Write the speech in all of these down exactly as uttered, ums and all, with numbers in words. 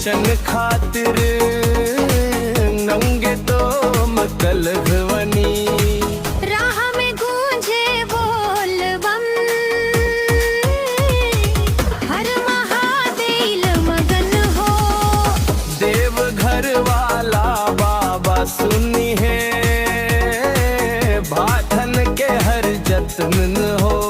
चन खातिर नंगे तोम कलघवनी। राह में गूंजे बोल बम, हर महादेव मगन हो। देवघर वाला बाबा सुनी है, भाठन के हर जतन हो।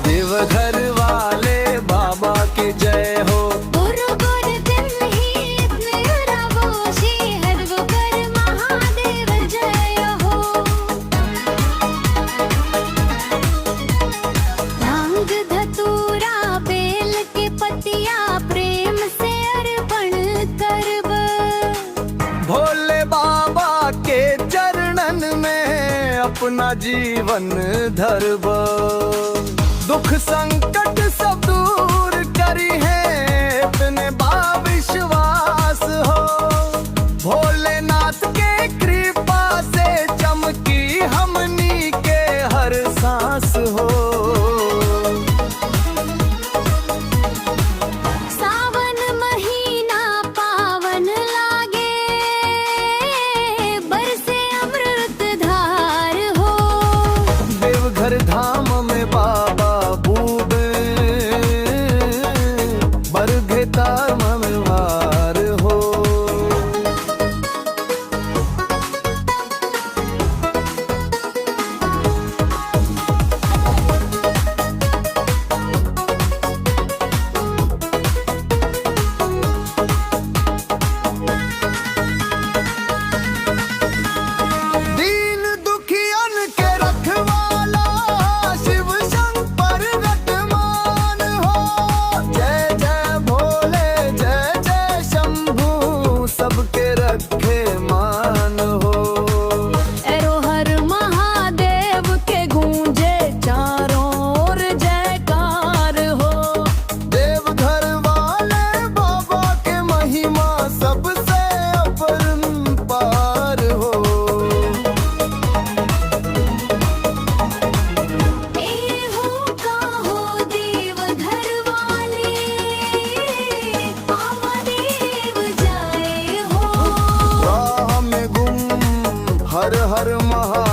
देवघर वाले बाबा के जय हो। गुरु गुरु दिन ही इतने रवो, श्री हर वो कर महादेव जय हो। भांग धतूरा बेल के पतिया प्रेम से अर्पण करब। भोले बाबा के चरणन में अपना जीवन धरब। दुख संकट सब दूर करी है, इतने बा विश्वास हो। भोलेनाथ के कृपा से चमकी हमनी के हर सांस हो। सावन महीना पावन लागे, बरसे अमृत धार हो। देवघर धाम में बाबा बूबे, बरघे ताम में वार हो। दीन दुखियन के रखवाला, शिव शंकर रटमान हो। जय जय भोले, जय जय शंभू, सबके रखे मान हो। एरो हर महादेव के गूंजे चारों ओर जयकार हो। देवघर वाले बाबा के महिमा सबसे अपरंपार हो। ए हो का हो देवघर वाले, आवा देव जाए हो। राह में गुम हर हर महा